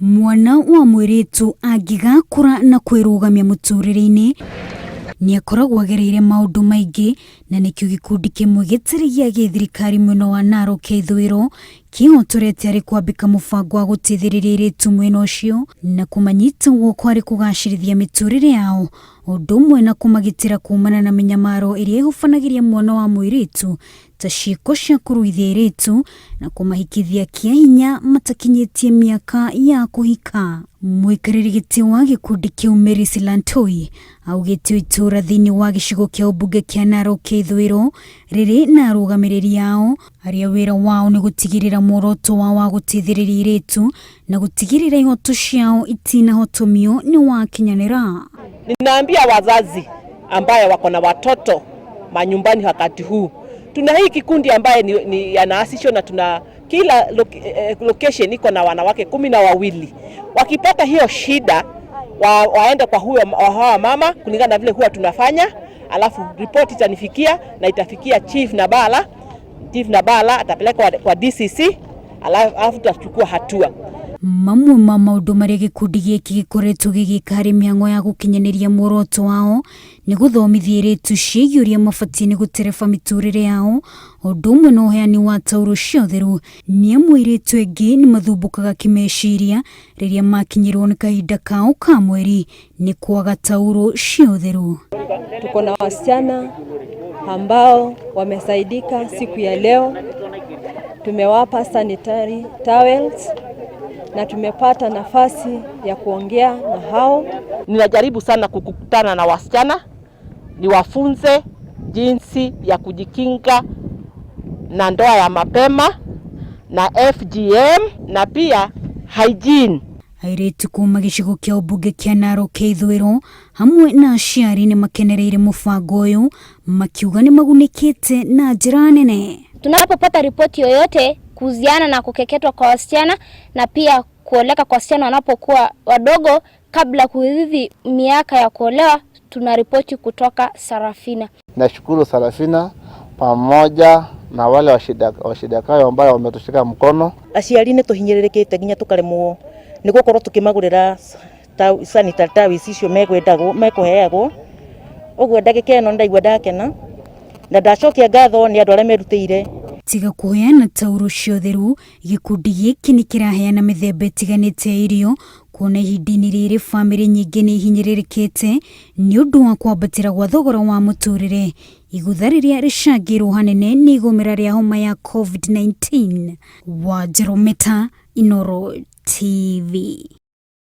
Mwana wa mũirĩtu angĩgakũra na kwĩrũgamia mũtũrĩre-inĩ, nĩ akoragwo agereire maũndũ maingĩ na nĩkĩo gĩkundi kĩmwe gĩtarĩ gĩa gĩthirikari mwena wa Narok ya ithũĩro kĩhotorete arĩ kwambĩka mũbango wa gũteithĩrĩria airĩtu mwena ũcio na kũmanyita guoko harĩ kũgacĩrithia mĩtũrĩre yao ũndũ ũmwe na kũmagitĩra kumana na mĩnyamaro ĩrĩa ĩhubanagĩria mwana wa mũirĩtu ta ciĩko cia kũruithia airĩtu na kũmahikithia kĩa hinya matakinyĩtie mĩaka ya kũhika. Mũikarĩri gĩtĩ wa gĩkundi kĩu Mary Silantoi augĩte itũũra thĩinĩ wa gĩcigo kĩa ũmbunge kĩa Narok ya ithũĩro rĩrĩ na arũgamĩrĩri ao arĩa wĩra wao nĩ gũtigĩrĩra muoroto wao wa gũteithĩrĩria airĩtu na gũtigĩrĩra ihoto ciao itinahotomio nĩ wakinyanĩra. Ninaambia wazazi ambaye wako na watoto manyumbani wakati huu, tuna hii kikundi ambaye ni yanaasishwa na tuna kila location iko na wanawake 12. Wakipata hiyo shida waende kwa huyo hawa mama kulingana na vile huwa tunafanya, alafu ripoti itanifikia na itafikia Chief Nabala. Chief Nabala atapeleka kwa DCC, alafu tutachukua hatua. Mamwe ma maũndũ marĩa gĩkundi gĩkĩ gĩkoretwo gĩgĩka harĩ mĩhang'o ya gũkinyanĩria muoroto wao nĩ gũthomithia airĩtu ciĩgiĩ ũrĩa mabatiĩ nĩ gũtereba mĩtũrĩre yao ũndũ ũmwe na ũheani wa taurũ cia ũtheru nĩ amu airĩtu aingĩ nĩ mathumbũkaga kĩmeciria rĩrĩa makinyĩrwo nĩ kahinda kao ka mweri nĩ kwaga taurũ cia ũtheru. Tuko na wasichana ambao wamesaidika siku ya leo, tumewapa sanitary towels na tumepata nafasi ya kuongea na hao. Ninajaribu sana kukutana na wasichana niwafunze jinsi ya kujikinga na ndoa ya mapema na FGM na pia hygiene. Airĩtu kuma gĩcigo kĩa ũmbunge kĩa Narok ya ithũĩro hamwe na aciari nĩ makenereire mũbango ũyũ makiuga nĩ magunĩkĩte na njĩra nene. Tunapopata ripoti yoyote kuhusiana na kukeketwa kwa wasichana na pia kuoleka kwa wasichana wanapokuwa wadogo kabla kukidhi miaka ya kuolewa, tunaripoti kutoka Sarafina. Nashukuru Sarafina pamoja na wale washidakayo ambao wametushika mkono. Aciari nĩ tũhinyĩrĩrĩkĩte nginya tũkaremwo nĩ gũkorwo tũkĩmagũrĩra sanitary towels icio mekwendagwo mekũheagwo. Ũguo ndagĩka ĩno ndaigua ndakena na ndacokia ngatho nĩ andũ arĩa merutĩire. Tiga kũheana taurũ cia ũtheru, gĩkundi gĩkĩ nĩ kĩraheana mĩthemba ĩtiganĩte ya irio kuona ihinda-inĩ rĩrĩ bamĩrĩ nyingĩ nĩ ihinyĩrĩrĩkĩte nĩ ũndũ wa kwambatĩra gwa thogora wa mũtũrĩre igũtha rĩrĩa rĩcangĩirwo hanene nĩ igũmĩra rĩa homa ya COVID-19. Wanjerũ Meta, Inooro TV.